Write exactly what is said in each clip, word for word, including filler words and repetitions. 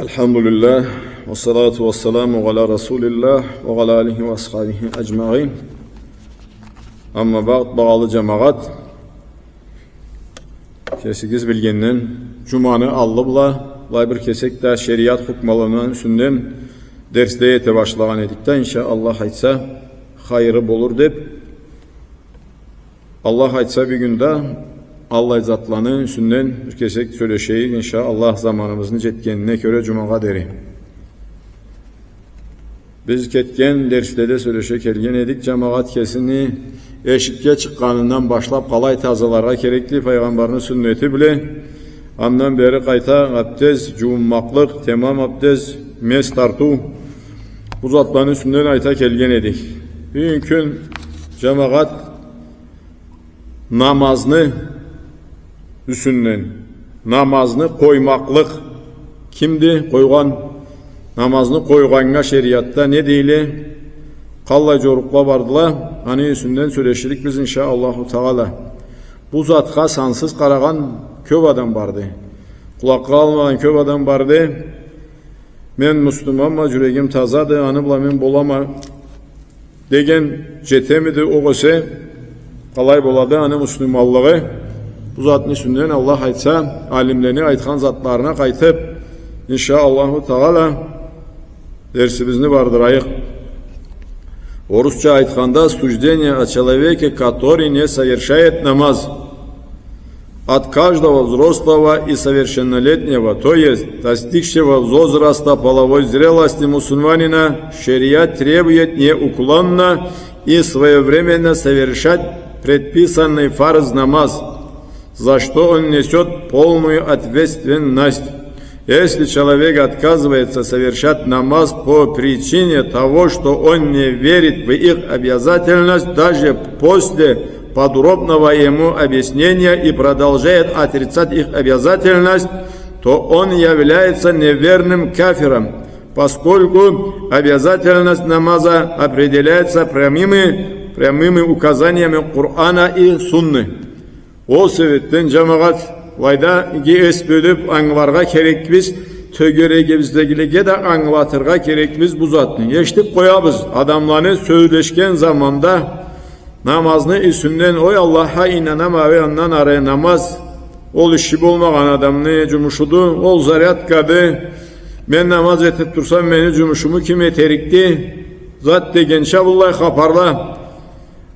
الحمد لله، والصلاة والسلام على رسول الله وعلى آله وأصحابه أجمعين. أما بعد، багъалы джамагъат, кесигиз билгенден, джуманы аллы бла, былай бир кесек да шериат хукмаларыны юсюнден дерсле эте башлагъан эдик да, иншаАллах айтса, хайыры болур деб, Аллах айтса, бюгюн да аллай затланы юсюнден бир кесек сёлешейик, иншаАллах, заманыбызны джетгенине кёре джумагъа дери. Биз кетген дерследе сёлеше келген эдик, джамагъат кесини эшикге чыкъгъанындан башлаб къалай тазаларгъа керекди, Пайгъамбарны сюннети бла, андан бери къайта абдез, джууунмакълыкъ, темам абдез, мес тартыу, бу затланы юсюнден айта келген эдик. Бюгюн кюн, джамагъат, намазны юсюнден, намазны къоймакълыкъ. Кимди къойгъан? Намазны къойгъаннга шериатда не дейле? Къаллай джорукъла бардыла? Аны юсюнден сёлеширикбиз, иншаАллаху Тагъала. Бу затха сансыз къарагъан кёб адам барды. Къулакъгъа алмагъан кёб адам барды. Мен муслиманма, джюрегим тазады, аны бла мен болама деген джетемиди, огъесе къалай болады аны муслиманлыгъы? Бу затны юсюнден, Аллах айтса, алимлени айтхан затларына къайтыб, иншаАллаху Тагъала, дерсибизни бардырайыкъ. Орусча айтханда, суждение о человеке, который не совершает намаз, от каждого взрослого и совершеннолетнего, то есть достигшего возраста половой зрелости мусульманина, шариат требует неуклонно и своевременно совершать предписанный фарз намаз, за что он несёт полную ответственность. Если человек отказывается совершать намаз по причине того, что он не верит в их обязательность, даже после подробного ему объяснения, и продолжает отрицать их обязательность, то он является неверным кафиром, поскольку обязательность намаза определяется прямыми, прямыми указаниями Корана и Сунны. Ол себебден, джамагъат, былайда иги эс бёлюб ангыларгъа керекбиз, тёгерегибиздегилеге да ангылатыргъа керекбиз бу затны. Эшитиб къоябыз, адамланы сёлешген заманда намазны юсюнден, ой, Аллахха ийнанама, ой, андан ары намаз, ол иши болмагъан адамны джумушуду, ол зарядкады, мен намаз этиб турсам, мени джумушуму ким этерикди, зат дегенча быллай хапарла.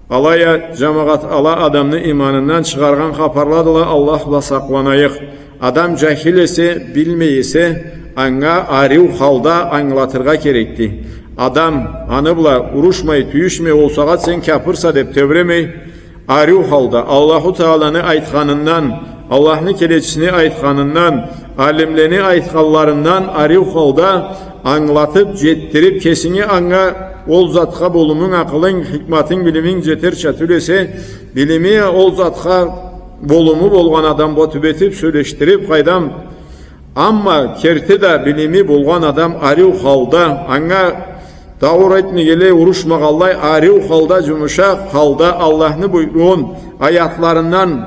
Алай а, джамагъат, ала адамны иманындан чыгъаргъан хапарладыла, Аллах бла сакъланайыкъ. Адам джахил эсе, билмей эсе, анга ариу халда ангылатыргъа керекди. Адам аны бла урушмай, тюйюшмей, ол сагъат сен кяпырса деб тебремей, ариу халда Аллаху Тааланы айтханындан, Аллахны келечисини айтханындан, алимлени айтханларындан ариу халда ангылатыб, джетдириб, кесинги анга, ол затха болумунг, акъылынг, хикматынг, билиминг джетерча тюл эсе, билими ол затха болуму болгъан адамгъа тюбетиб, сёлешдириб, къайдам, амма керти да билими болгъан адам ариу халда, анга дауур этмегенлей, урушмагъанлай, ариу халда, джумушакъ халда Аллахны буйругъун, аятларындан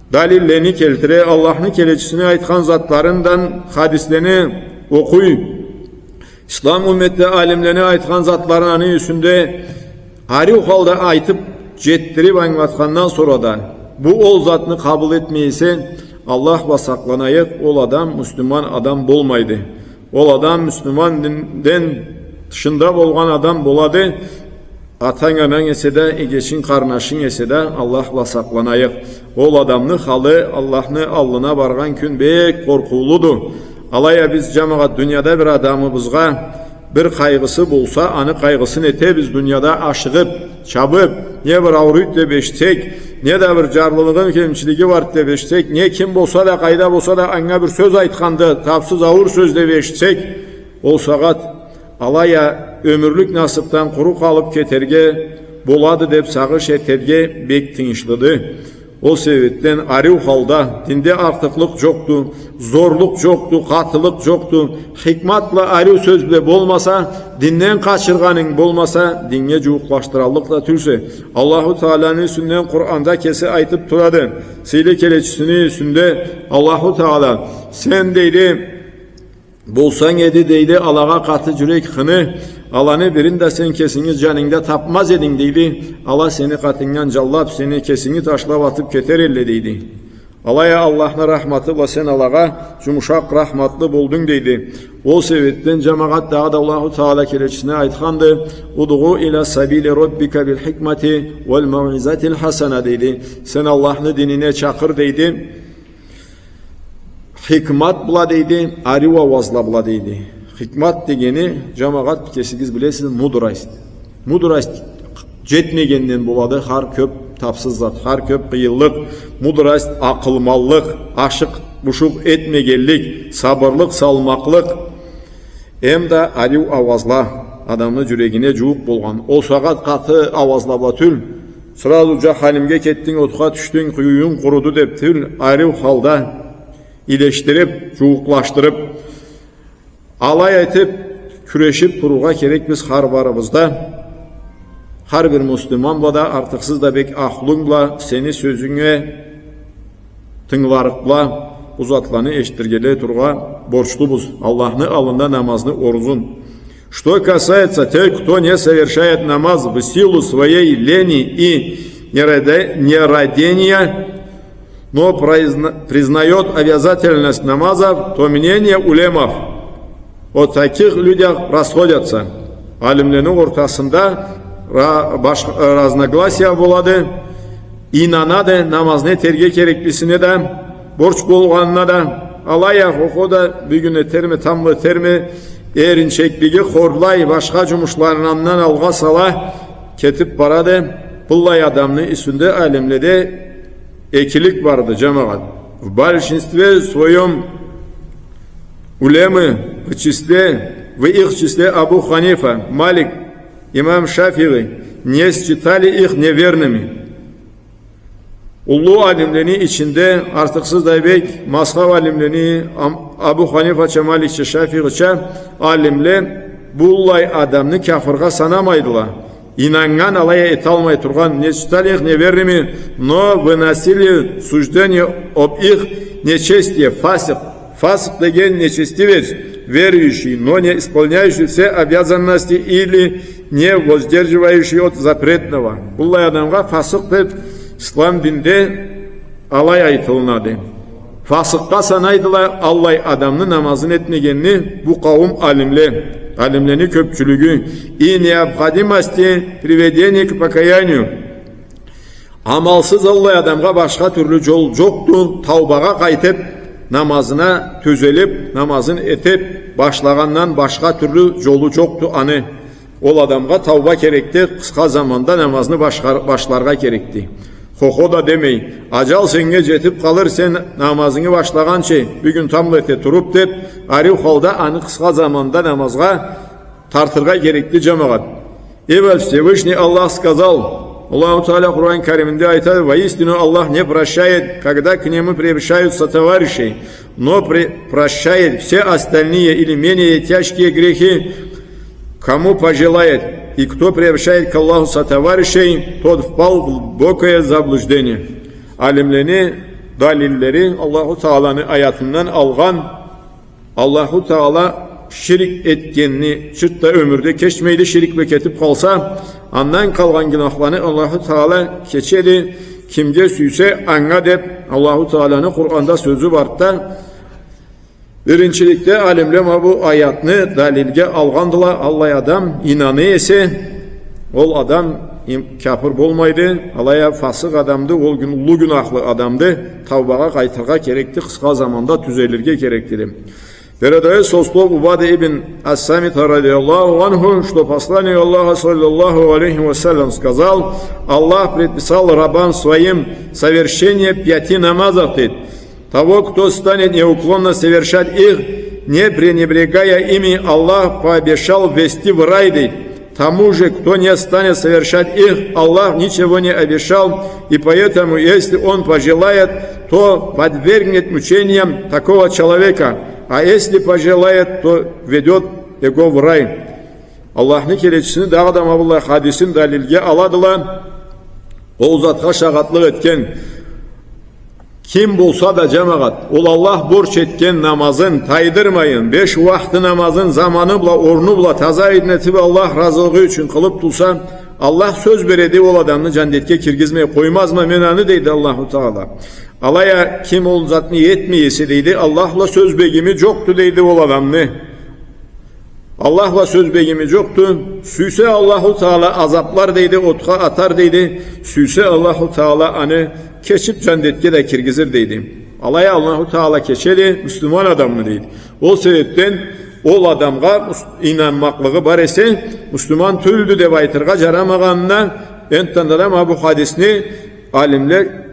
далиллени келтире, Аллахны келечисини айтхан затларындан хадислени окъуй. Ислам умметде алимлени айтхан затларын аны юсюнде ариу халда айтыб, джетдириб ангылатхандан сора да, бу ол затны къабыл этмей эсе, Аллах бла сакъланайыкъ, ол адам муслиман адам болмайды. Ол адам муслиман динден тышында болгъан адам болады. Атанг, ананг эсе да, эгечинг, къарнашынг эсе да, Аллах бла сакъланайыкъ. Ол адамны халы Аллахны аллына баргъан кюн бек къоркъуулуду. Алай а биз, джамагъат, дунияда бир адамыбызгъа бир къайгъысы болса, аны къайгъысын этебиз, дунияда ашыгъыб, чабыб, не бир ауруйд деб эшитсек, не да бир джарлылыгъы, кемчилиги бар деб эшитсек, не ким болса да, къайда болса да, анга бир сёз айтханды, тапсыз ауур сёз деб эшитсек, ол сагъат алай а ёмюрлюк насыбдан къуру къалыб кетерге болады деб сагъыш этерге бек тыйыншлыды. Ол себебден ариу халда, динде артыкълыкъ джокъду, зорлукъ джокъду, къатылыкъ джокъду. Хикмат бла, ариу сёз бла болмаса, динден къачыргъанынг болмаса, динге джууукълашдыраллыкъ да тюлсе. Аллаху Тааланы юсюнден Къуранда кеси айтыб турады. Сыйлы келечисини юсюнде Аллаху Таала, сен, дейди, болсанг эди, дейди, алагъа къаты джюрек, хыны, аланы бирин да сен кесинги джанынгда тапмаз эдинг, дейди. Ала сени къатынгдан джанлаб, сени кесинги ташлаб атыб кетер элле, дейди. Алай а Аллахны рахматы бла сен алагъа джумушакъ, рахматлы болдунг, дейди. Ол себебден, джамагъат, дагъыда Аллаху Таала келечисине айтханды: «Удгъу иля сабили Раббика бил хикмати валь мауизатиль хасана», дейди. Сен Аллахны динине чакъыр, дейди. Хикмат бла, дейди, ариу ауазла бла, дейди. Хикмат дегени, джамагъат, кесигиз билесиз, мудрость. Мудрость джетмегенден болады хар кёб тапсыз зат, хар кёб къыйынлыкъ. Мудрость — акъылманлыкъ, ашыкъ-бушукъ этмегенлик, сабырлыкъ, салмакълыкъ. Эм да ариу ауазла, адамны джюрегине джууукъ болгъан. Ол сагъат къаты ауазла бла тюл, сразу джаханимге кетдинг, отха тюшдюнг, юйюнг къуруду деб тюл, ариу халда, ийлешдириб, джууукълашдырыб, алай этиб, кюрешиб турургъа керекбиз хар барыбыз да. Хар бир муслиман бла да, артыкъсыз да бек ахлунг бла, сени сёзюнге тынгыларыкъ бла, бу затланы эшитдиргенлей турургъа борчлубуз Аллахны аллында намазны орнун. Что касается тех, кто не совершает намаз в силу своей лени и нераде-, нерадения, но произна-, признаёт обязательность намазов, то мнение улемов о таких людях расходятся. Алимлени ортасында ра-, баш-, разногласия болады, ийнанады намазны этерге кереклисине да, борч болгъанына да. Алай а хо-хо да бюгюн этерми, тамбла этерми, эринчеклиги хорлай, башха джумушларындан алгъа сала, кетиб барады. Быллай адамны юсюнде алимледе экилик барды, джамагъат. В большинстве своём улемы, в числе, в их числе Абу Ханифа, Малик, имам Шафии, не считали их неверными. Уллу алимлени ичинде артыкъсыз да бек мазхаб алимлени, Ам-, Абу Ханифача, Маликча, Шафиича алимле быллай адамны кяфыргъа санамайдыла. Ийнаннган, алай а эталмай тургъан, не считали их неверными, но выносили суждение об их нечестие, фасикъ. Фасикъ деген нечестивец, верующий, но не исполняющий все обязанности или не воздерживающий от запретного. Быллай адамгъа фасикъ деб ислам динде алай айтылынады. Фасыкъгъа санайдыла аллай адамны, намазын этмегенни, бу къауум алимле, алимлени кёбчюлюгю. И необходимости приведения к покаянию. Амалсыз аллай адамгъа башха тюрлю джол джокъду, таубагъа къайтыб, намазына тюзелиб, намазын этиб башлагъандан башха тюрлю джолу джокъду аны. Ол адамгъа тауба керекди, къысха заманда намазны башхар-, башларгъа керекди. Хо-хо да демей, аджал сеннге джетиб къалыр, сен намазынгы башлагъанчы, бюгюн тамбла эте туруб деб, ариу халда аны къысха заманда намазгъа тартыргъа керекди, джамагъат. Ибо Всевышний Аллах сказал, Аллаху Тааля Къуран Кариминде айтады: «Воистину Аллах не прощает, когда к нему приобщают сотоварищей, но при-, прощает все остальные или менее тяжкие грехи, кому пожелает, и кто приобщает к Аллаху сотоварищей, тот впал в глубокое заблуждение». Алимлени далиллери Аллаху Тааланы аятындан алгъан. Аллаху Таала ширк этгенни чырт да ёмюрде кечмейди, ширк бла кетиб къалса, андан къалгъан гюнахланы Аллаху Таала кечеди, кимге сюйсе, анга деб, Аллаху Тааланы Къуранда сёзю барды да. Биринчиликде алимле ма бу аятны далилге алгъандыла, аллай адам ийнана эсе, ол адам им-, кяфыр болмайды, алай а фасыкъ адамды, ол гюн-, уллу гюнахлы адамды, таубагъа къайтыргъа керекди, къысха заманда тюзелирге керекди, деб. Передают со слов Убады ибн Ас-Самита, радияллаху анху, что Посланник Аллаха, саллаллаху алейхи ва саллям, сказал: «Аллах предписал рабам своим совершение пяти намазов, — говорит, — того, кто станет неуклонно совершать их, не пренебрегая ими, Аллах пообещал ввести в рай, — говорит, — тому же, кто не станет совершать их, Аллах ничего не обещал, и поэтому, если Он пожелает, то подвергнет мучениям такого человека, а если пожелает, то введёт его в рай». Аллахны келечисини дагъыда ма быллай хадисин далилге аладыла. Ол затха шагъатлыкъ этген Ким болса да, джамагъат, ол Аллах борч этген намазын тайдырмайын, беш уахты намазын заманы бла, орну бла, таза иднети бла Аллах разылыгъы ючюн къылыб турса, Аллах сёз береди, ол адамны джандетге киргизмей къоймазма мен аны, дейди Аллаху Таала. Алай а ким ол затны этмей эсе, дейди, Аллах бла сёз бегими джокъду, дейди, ол адамны. Аллах бла сёз бегими джокъду. Сюйсе Аллаху Таала азаблар, дейди, отха атар, дейди. Сюйсе Аллаху Таала аны кечиб джандетге да киргизир, дейди. Алай а Аллаху Таала кечеди муслиман адамны, дейди. Ол себебден ол адамгъа мус-, ийнанмакълыгъы бар эсе, муслиман тюлдю деб айтыргъа джарамагъанына, энтда да ма бу хадисни алимле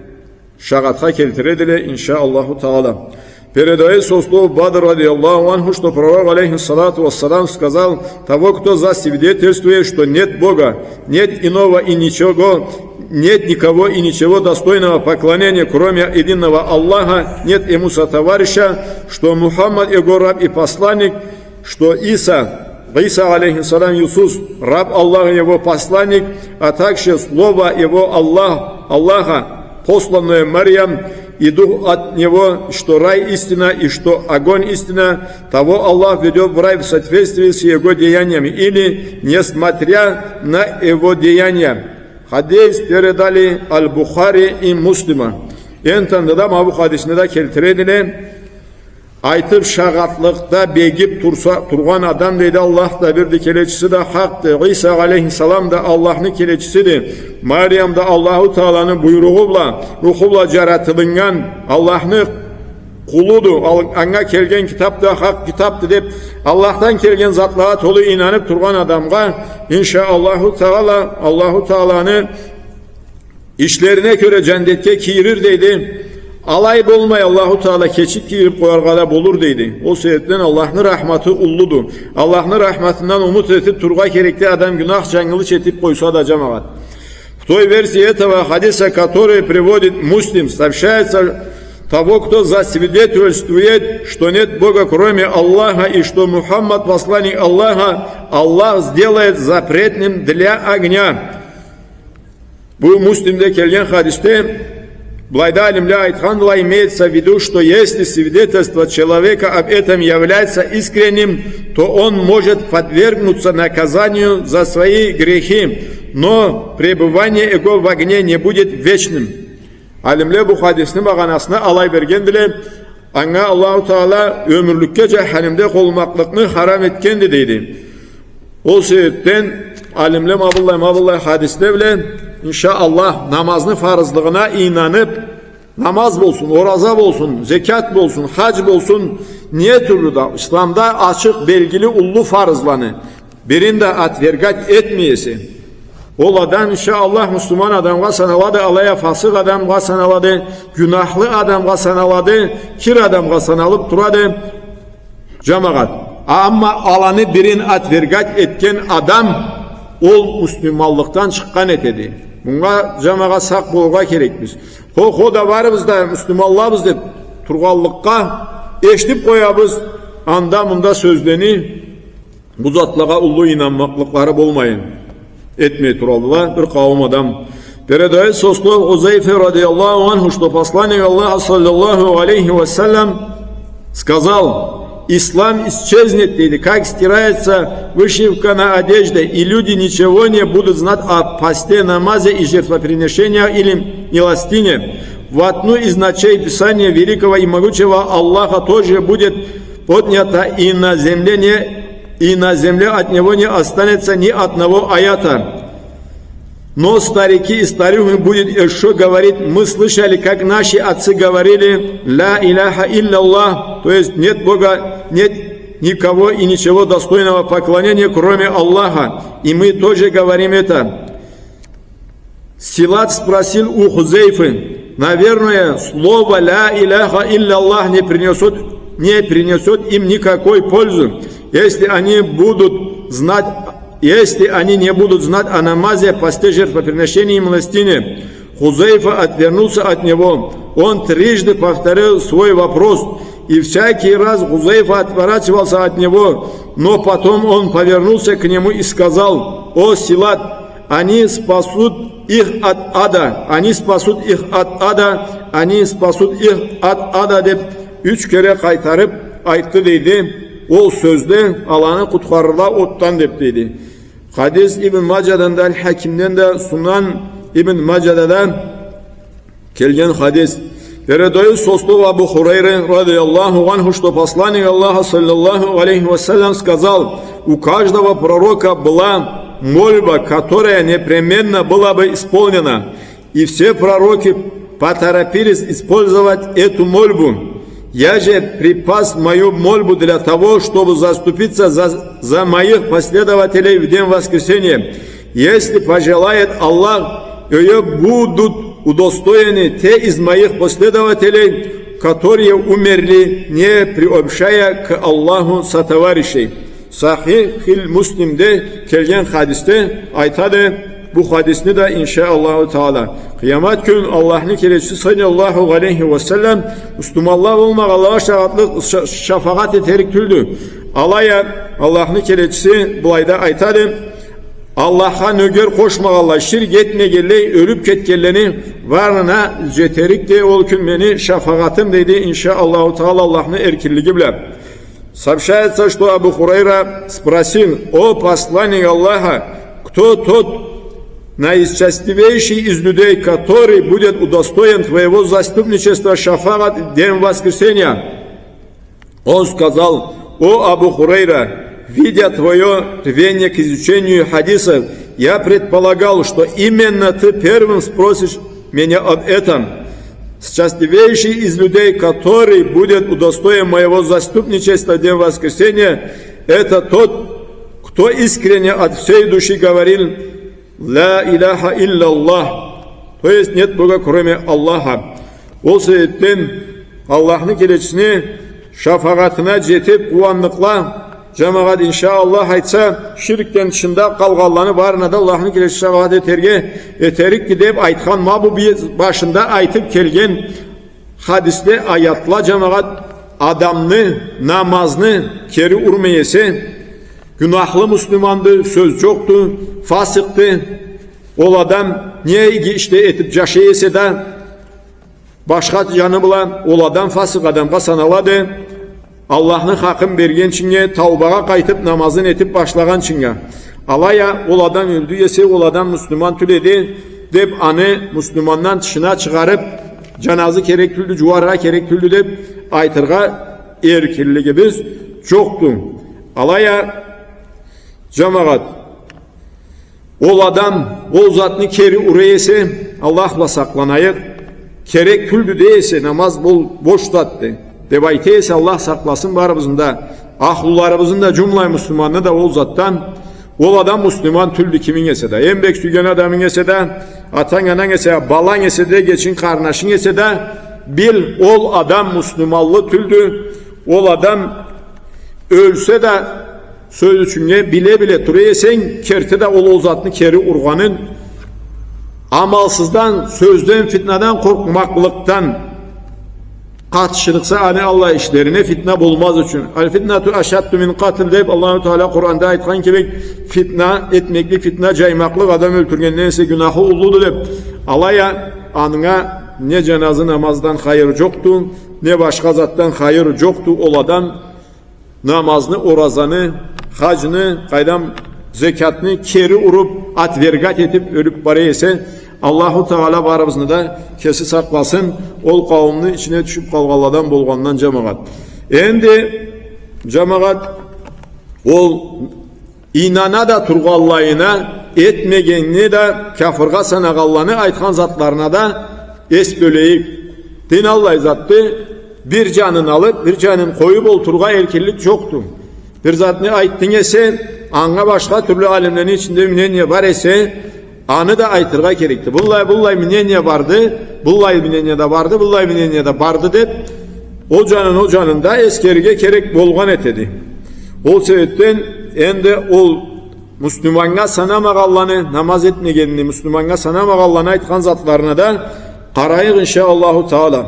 шагъатха келтиредиле, иншаАллаху Таала. Передается со слов Бадр радияллаху анху, что Пророк, алейхи салату вассалам, сказал: «Того, кто засвидетельствует, что нет Бога, нет иного и ничего, нет никого и ничего достойного поклонения, кроме единого Аллаха, нет ему сотоварища, что Мухаммад его раб и посланник, что Иса, Иса, алейхиссалям, Иисус, раб Аллаха, его посланник, а также слово его Аллах, Аллаха, посланное Марьям, и дух от него, что рай истина и что огонь истина, того Аллах ведёт в рай в соответствии с его деяниями или несмотря на его деяния». Хадис передали Аль-Бухари и Муслима. Энтда да ма бу хадисни да келтиредиле. Айтыб, шагъатлыкъда бегиб турса, тургъан адам, дейди, Аллах да бирди, келечиси да хакъды, Иса алейхиссалам да Аллахны келечисиди, Мариям да Аллаху Тааланы буйругъу бла, руху бла джаратылыннган Аллахны къулуду, ал-, анга келген китаб да хакъ китабды деб, Аллахдан келген затлагъа толу ийнаныб тургъан адамгъа, иншаАллаху Таала, Аллаху Тааланы ишлерине кёре джандетге кийирир, дейди. Алай болмай, Аллаху Таала кечиб кийириб къояргъа да болур, дейди. Ол себебден Аллахны рахматы уллуду. Аллахны рахматындан умут этиб тургъа керекди адам, гюнах, джангылыч этиб къойса да, джамагъат. В той версии этого хадиса, который приводит Муслим, сообщается: «Того, кто засвидетельствует, что нет Бога, кроме Аллаха, и что Мухаммад посланник Аллаха, Аллах сделает запретным для огня». Бу Муслимде келген хадисде, былайда алимле айтхандыла, имеется в виду, что если свидетельство человека об этом является искренним, то он может подвергнуться наказанию за свои грехи, но пребывание его в огне не будет вечным. Алимле бу хадисни магъанасына алай бергендиле, анга Аллаху Таала ёмюрлюкге джаханимде къолмакълыкъны харам этгенди, дейди. Ол себебден алимле ма быллай, ма быллай хадисле бла, иншаАллах, намазны фарызлыгъына ийнаныб, намаз болсун, ораза болсун, зекят болсун, хадж болсун, не тюрлю да исламда ачыкъ, белгили, уллу фарызланы бирин да отвергать этмей эсе, ол адам, иншаАллах, муслиман адамгъа саналады, алай а фасыкъ адамгъа саналады, гюнахлы адамгъа саналады, кир адамгъа саналыб турады, джамагъат. Амма аланы бирин отвергать этген адам, ол муслиманлыкъдан чыкъгъан этеди. Мунга, джамагъат, сакъ болургъа керекбиз. Хо, хо да барыбыз да муслиманлабыз деб тургъанлыкъгъа, эшитиб къоябыз анда-мунда сёзлени, бу затлагъа уллу ийнанмакълыкълары болмайын, этмей туралла бир къауум адам. Передается со слов Хузейфы радияллаху анху, что Посланник Аллаха саллаллаху алейхи ва саллям сказал: «Ислам исчезнет, или как стирается вышивка на одежде, и люди ничего не будут знать о посте, намазе и жертвоприношении или милостыне». В одну из ночей Писание великого и могучего Аллаха тоже будет поднято, и на земле не и на земле от него не останется ни одного аята. Но старики и старухи будут ещё говорить: «Мы слышали, как наши отцы говорили: „Ля иляха илля Аллах“, то есть нет Бога, нет никого и ничего достойного поклонения, кроме Аллаха, и мы тоже говорим это». Силат спросил у Хузейфы: «Наверное, слово „Ля иляха илля Аллах“ не принесёт, не принесёт им никакой пользы, если они будут знать, если они не будут знать о намазе, посте, жертвоприношении и милостыне?» Хузейфа отвернулся от него. Он трижды повторил свой вопрос, и всякий раз Хузейфа отворачивался от него, но потом он повернулся к нему и сказал: «О Силат, Они спасут их от ада, они спасут их от ада, они спасут их от ада», — деп юч кере къайтарып айтды, дейди. Ол сёзде аланы къутхарырла отдан деп, дейди. Хадис Ибн Маджадан да, Аль-Хакимден да, Сунан Ибн Маджада да келген хадис. Передают со слов Абу Хурайры, радияллаху анху, что Посланник Аллаха, саллаллаху алейхи ва саллям, сказал: «У каждого пророка была мольба, которая непременно была бы исполнена, и все пророки поторопились использовать эту мольбу. Я же припас мою мольбу для того, чтобы заступиться за, за моих последователей в день воскресения. Если пожелает Аллах, её будут удостоены те из моих последователей, которые умерли, не приобщая к Аллаху сотоварищей». Сахихиль Муслимде келген хадисде айтады бу хадисни да, иншаАллаху Таала. Къыямат кюн Аллахны келечиси, саллаллаху алейхи ва саллам, муслиманла болмагъанлагъа шагъатлыкъ, ша-, шафагъат этерик тюлдю. Алай а Аллахны келечиси былайда айтады: Аллахха нёгер къошмагъанлай, ширк этмегенлей ёлюп кетгенлени барына джетерикди ол кюн мени шафагъатым, дейди, иншаАллаху Таала, Аллахны эркинлиги бла. Сообщается, что Абу Хурайра спросил: «О посланник Аллаха, кто тот наисчастливейший из людей, который будет удостоен твоего заступничества, шафагат, в день воскресения?» Он сказал: «О Абу Хурайра, видя твоё рвение к изучению хадисов, я предполагал, что именно ты первым спросишь меня об этом. Счастливейший из людей, который будет удостоен моего заступничества в день воскресения, это тот, кто искренне от всей души говорил: „Ля иляха илля Аллах“, то есть нет Бога, кроме Аллаха». Ол себепден Аллахны келечисини шафагъатына джетип къууанныкъла, джамагъат, иншаАллах, айтса, ширкден тышында къалгъанланы барына да Аллахны келечиси шафагъат этерге, этерикди деп айтхан ма бу би-, башында айтып келген хадисле, аятла, джамагъат, адамны намазны кери урмай эсе, гюнахлы муслиманды, сёз джокъду, фасикъды. Ол адам не иги иш да этип джашай эсе да, башха джаны бла ол адам фасикъ адамгъа саналады. Аллахны хакъын бергинчинге, таубагъа къайтып, намазын этип башлагъынчынга. Алай а ол адам ёлдю эсе, ол адам муслиман тюл эди деп, аны муслимандан тышына чыгъарып, джаназы керек тюлдю, джууаргъа керек тюлдю деп айтыргъа эркинлигибиз джокъду. Алай а, джамагъат, ол адам ол затны кери ура эсе, Аллах бла сакъланайыкъ. Керек тюлдю дей эсе, намаз бол-, бош затды деп айта эсе, Аллах сакъласын барыбызны да, ахлуларыбызны да, джумлай муслиманны да ол затдан. Ол адам муслиман тюлдю, киминг эсе да, эм бек сюйген адамынг эсе да, атанг, ананг эсе, баланг эсе да, эгечинг, къарнашынг эсе да, бил, ол адам муслиманлы тюлдю. Ол адам ёлсе да, сёз ючюннге, биле-биле тура эсенг, керти да ол, ол затны кери ургъанын, амалсыздан, сёзден, фитнадан къоркъмакълыкъдан, къатышырыкъса аны аллай ишлерине, фитна болмаз ючюн. «Аль-фитнату ашадду мин къатл» деп Аллаху Таала Къуранда айтхан кибик, фитна этмеклик, фитна джаймакълыкъ адам ёлтюргенден эсе гюнахы уллуду деп. Алай а анга не джаназы намаздан хайыр джокъду, не башха затдан хайыр джокъду. Ол адам намазны, оразаны, хаджны, къайдам, зекятны кери уруп, отвергать этип ёлюп бара эсе, Аллаху Таала барыбызны да кеси сакъласын ол къауумну ичине тюшюп къалгъанладан болгъандан, джамагъат. Энди, джамагъат, ол ийнана да тургъанлайына, этмегенни да кяфыргъа санагъанланы айтхан затларына да эс бёлейик. Дин аллай затды, бир джанын алып, бир джанын къоюп олтурургъа эркинлик джокъду. Бир затны айтдынг эсе, анга башха тюрлю алимлени ичинде мнение бар эсе, аны да айтыргъа керекди. Быллай, быллай мнение барды, быллай мнение да барды, быллай мнение да барды деп, ол джанын, ол джанын да эскерирге керек болгъан этеди. Ол себепден энди ол муслиманнга санамагъанланы, намаз этмегенни муслиманнга санамагъанланы айтхан затларына да къарайыкъ, иншаАллаху Таала.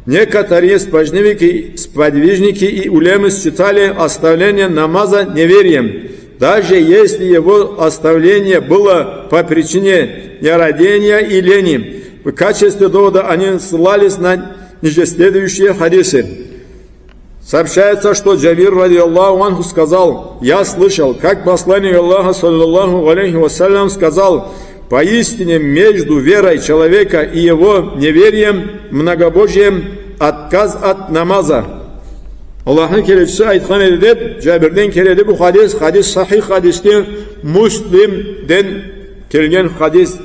Некоторые сподвижники, сподвижники и улемы считали оставление намаза неверием. Даже если его оставление было по причине нерадения и лени, в качестве довода они ссылались на нижеследующие хадисы. Сообщается, что Джабир, радияллаху анху, сказал: «Я слышал, как Посланник Аллаха, саллаллаху алейхи ва саллям, сказал: поистине между верой человека и его неверием, многобожием, отказ от намаза». Аллахны келечиси айтхан эди деб, Джабирден келеди бу хадис, хадис сахих хадисди, Муслимден келген хадис.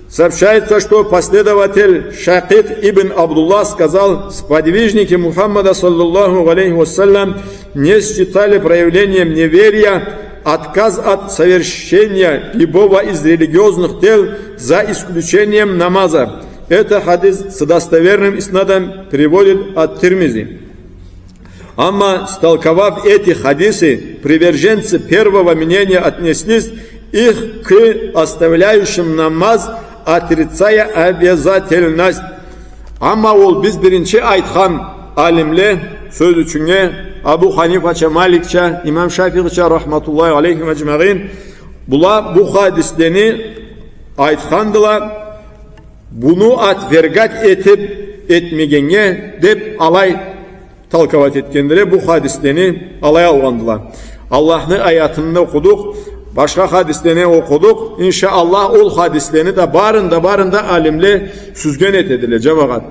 Сообщается, что последователь Шакик ибн Абдуллах сказал: сподвижники Мухаммада, саллаллаху алейхи ва саллям, не считали проявлением неверия отказ от совершения любого из религиозных дел, за исключением намаза. Это хадис с достоверным иснадом приводит ат-Тирмизи. Амма, истолковав эти хадисы, приверженцы первого мнения отнеслись их к оставляющим намаз, отрицая обязательность. Амма ол биз биринчи айтхан алимле, сёз ючюннге, Абу Ханифача, Маликча, имам Шафиича, рахматуллахи алейхим аджмаин, была бу хадислени айтхандыла, буну отвергать этиб этмегеннге деб алай толковать этгендиле, бу хадислени алай алгъандыла. Аллахны аятын да окъудукъ, башха хадислени окъудукъ. Иншааллах, ол хадислени да барын да, барын да алимле сюзген этедиле, джамагъат.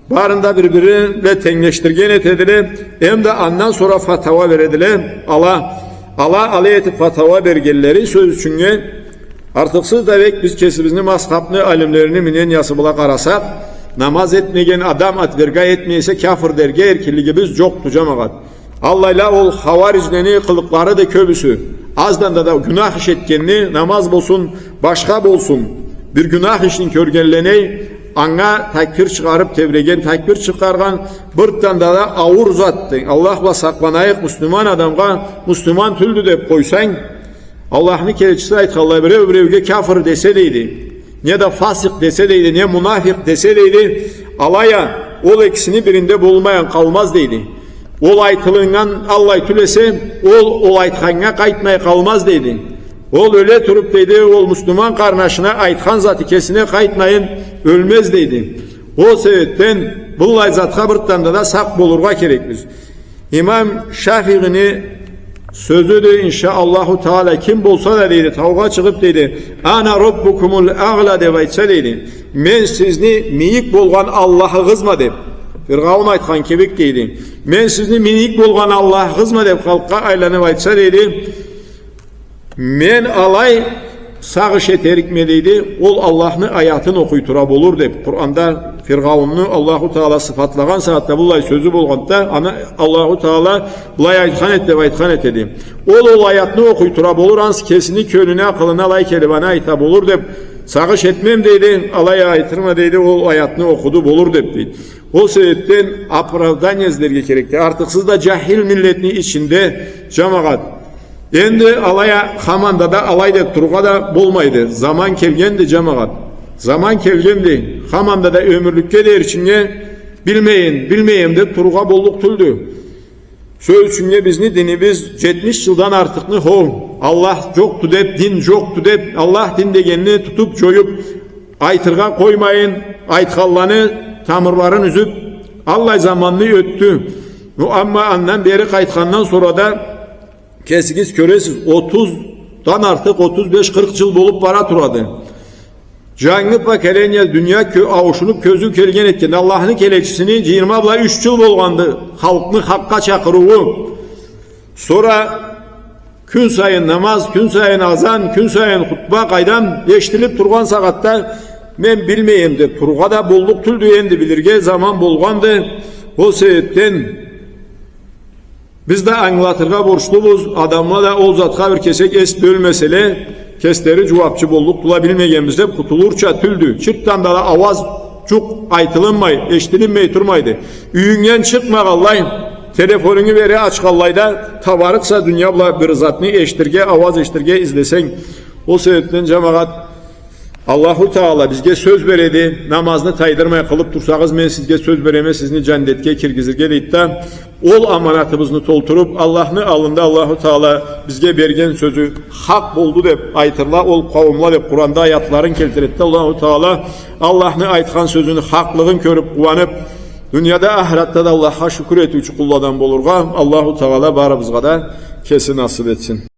Барын да бир-бири бла тенглешдирген этедиле, эм да андан сора фатауа бередиле. Ала, ала, алай этиб фатауа бергенлери, сёз ючюннге, артыкъсыз да бек биз кесибизни мазхабны алимлерини мнениясы бла къарасакъ, намаз этмеген адам отвергать этмей эсе, кяфыр дерге эркинлигибиз джокъду, джамагъат. Аллайла ол хавариджлени къылыкълары да кёбюсю. Аздан да, да гюнах иш этгенни, намаз болсун, башха болсун, бир гюнах ишни кёргенлей, анга такбир чыгъарыб тебреген, такбир чыгъаргъан, бир танда да ауур затды. Аллах бла сакъланайыкъ, муслиман адамгъа муслиман тюлдю деб къойсанг, Аллахны келечиси айтханлай, биреу биреуге кяфыр десе, дейди, неда фасикъ десе, дейди, не мунафикъ десе, дейди, алай а ол экисини биринде болмайын къалмаз, дейди. Ол айтылыннган аллай тюл эсе, ол, ол айтханнга къайтмай къалмаз, дейди. Ол ёле туруб, дейди, ол муслиман къарнашына айтхан заты кесине къайтмайын ёлмез, дейди. Ол себебден быллай затха бир танда да сакъ болургъа керекбиз. Имам Шафиини сёзюдю, иншаАллаху Таала, ким болса да, дейди, таугъа чыгъыб, дейди, «Ана роббукумул аъла» деб айтса, дейди, «Мен сизни мийик болгъан Аллахыгъызма» деб, Фиргъаун айтхан кибик, дейди, «Мен сизни мийик болгъан Аллахыгъызма» деб, халкъгъа айланыб айтса, дейди, «Мен алай сагъыш этерикме, — дейди, — ол Аллахны аятын окъуй тура болур», — деб. Къуранда Фиргъаунну Аллаху Таала сыфатлагъан сагъатда быллай сёзю болгъанда, аны Аллаху Таала былай айтхан эди деб айтхан этеди. Ол, ол аятны окъуй тура болур, ансы кесини кёлюне, акъылына алай келиб, аны айта болур деб сагъыш этмем, дейди, алай айтырма, дейди, ол аятны окъуду болур деб, дейди. Ол себебден оправдание излерге керекди. Артыкъсыз да джахил миллетни ичинде, джамагъат. Энди алай а, хаманда да алай деб турургъа да болмайды. Заман келгенди, джамагъат. Заман келгенди. Хаманда да ёмюрлюкге деричинге билмейин, билмейим деб турургъа боллукъ тюлдю. Сёз ючюннге, бизни динибиз джетмиш джылдан артыкъны, хо, Аллах джокъду деб, дин джокъду деб, Аллах дин дегенни тутуб, джоюб, айтыргъа къоймайын, айтханланы тамырларын юзюб, аллай заманны ётдю. Ну, амма андан бери къайтхандан сора да, кесигиз кёресиз, отуздан артыкъ, отуз беш, къыркъ джыл болуб бара турады. Джангы поколение, дуния кё-, ауушунуб, кёзюу келген этгенди. Аллахны келечисини джыйырма бла юч джыл болгъанды халкъны хакъгъа чакъырыуу. Сора кюн сайын намаз, кюн сайын азан, кюн сайын хутба къайдам эшитилиб тургъан сагъатда, мен билмейим деб турургъа да боллукъ тюлдю, энди билирге заман болгъанды. Ол себебден биз да ангылатыргъа борчлубуз, адамла да ол затха бир кесек эс бёлмеселе, кеслери джууабчы боллукъдула, билмегенбиз деб къутулурча тюлдю. Чыртдан да ауаз джукъ айтылынмай, эшитилинмей турмайды. Юйюнгден чыкъмагъанлай, телефонунгу бери ачханлай да, табарыкъса дуния бла бир затны эшитирге, ауаз эшитирге излесенг. Ол себебден, джамагъат, Аллаху Таала бизге сёз береди, намазны тайдырмай къылып турсагъыз, мен сизге сёз береме, сизни джандетге киргизирге, дейди да, ол аманатыбызны толтуруп, Аллахны аллында Аллаху Таала бизге берген сёзю хакъ болду деп айтырла ол къауумла деп Къуранда аятларын келтиреди да Аллаху Таала. Аллахны айтхан сёзюню хакълыгъын кёрюп, къууанып, дунияда, ахыратда да Аллахха шукур этиучю къулладан болургъа Аллаху Таала барыбызгъа да кеси насып этсин.